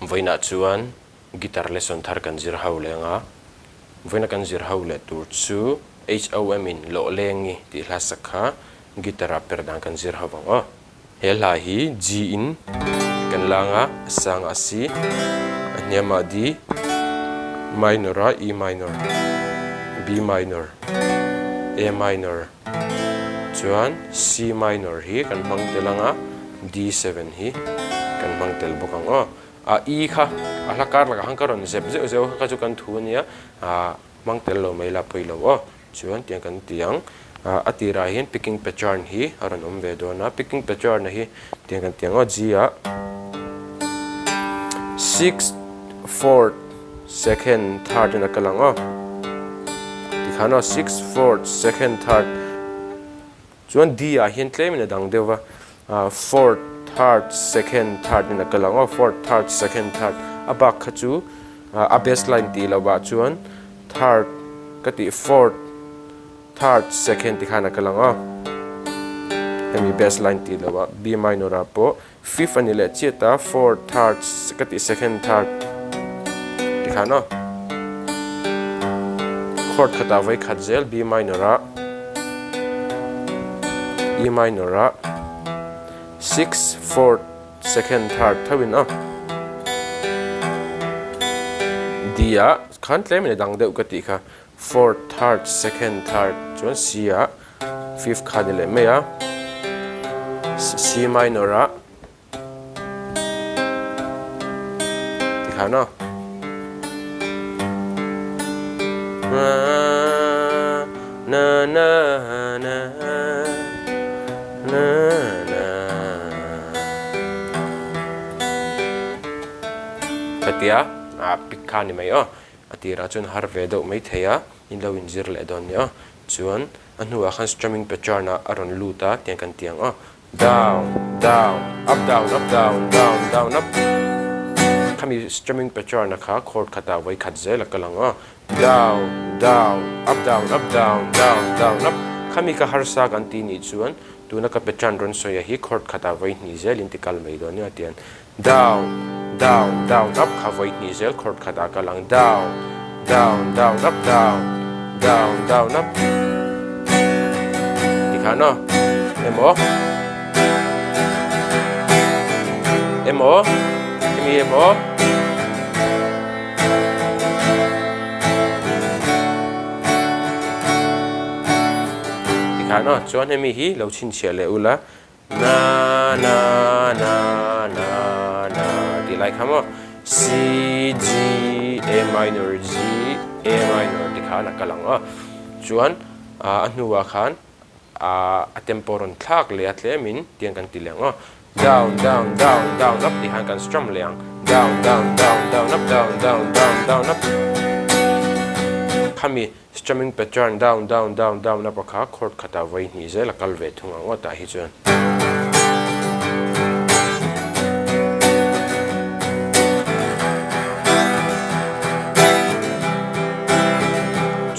Vawiinah chuan guitar lesson thar kan zir ho leh ang a, vawiina kan zir ho leh tur chu HOM in Lawh Lengi tih hla sak kha guitar ah per dan kan zir ho vang aw. He hla hi G in kan lang a, a sang ah C, a hniam ah D, minor ah E minor, B minor, A minor chuan C minor hi kan hmang tel ang a, D7 hi kan hmang tel bawk ang aw. A E kha a hla kar lakah khan ka rawn zep zeuh zeuh a, kha chu kan thu a nia, hmang tel lo mai la pawi lo aw. Chuan tiang kan ti ang, a tirah hian picking pattern hi a rawn awm ve dawn a, picking pattern hi tiang kan ti ang aw, G ah sixth, fourth, second, third in a kal ang aw, tikhan aw sixth, fourth, second, third chuan D ah hian tlem in a dang deuh va, fourth, third, second, third in a kal ang aw, fourth, third, second, third a bak kha chu a bass line tih loh ah chuan Third ka tih fourth, third, second ti khan a kal ang a. Hemi bass line tih loh ah B minor ah pawh fifth a ni leh chiat a, fourth, third ka tih second, third ti khan aw. Chord khatah vawi khat zel B minor ah, E minor ah, sixth, fourth, Second, third tho in a D ah khan tlem in a dang deuh ka tih kha fourth, third, second, third chuan C ah fifth kha ni leh mai a C minor ah tikhan aw na na na na na Khatia a pic kha ni mai aw a tirah chuan har ve deuh mai thei a in lo inzir leh dawn nia chuan a hnuah khan strumming pattern ah a rawn lut a tiang kan ti ang aw down down up down up down down down up khami strumming pattern a kha chord khatah vawi khat zel a kal ang aw Down, down, up down, up down, down, down, up Khami ka harsa kan tih nih chuan tuna ka pattern rawn sawi a hi chord khatah vawi hnih zel in ti kal mai dawn nia tian down, down, down, up kha vawi hnih zel chord khatah kal ang down, down, down, up down, down, down, up tikhan aw emaw emaw hemi emaw. Tikhan aw chuan hemi hi lo chhinchhiah leh ula na na na na na tih lai kha maw C G A minor G A minor tikhan a kal ang aw chuan a hnuah khan a tempo rawn thlak leh a tlemin tiang kan ti leh ang aw. Down down down down up tih hian kan strum leh ang. Down down down down up down down down down up Khami strumming pattern down down down down up a kha chord khatah vawi hnih zel a kal ve thung ang aw tah hi chuan.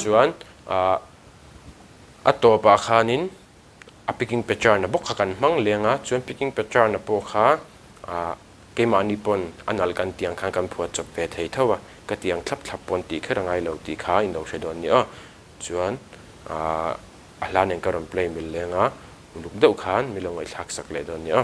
Chuan ah a tawpah khanin a picking pattern a bawk kha kan hmang leng a chuan picking pattern a pawh kha ah keimahni pawn a nal kan tih ang khan kan phuah chawp ve thei tho a ka tih ang thlap thlap pawn tih kher a ngai lo tih kha in lo hre dawn nia chuan ah a hla nen ka rawn play mil leng a uluk deuh khan mi lo ngaihthlak sak leh dawn nia.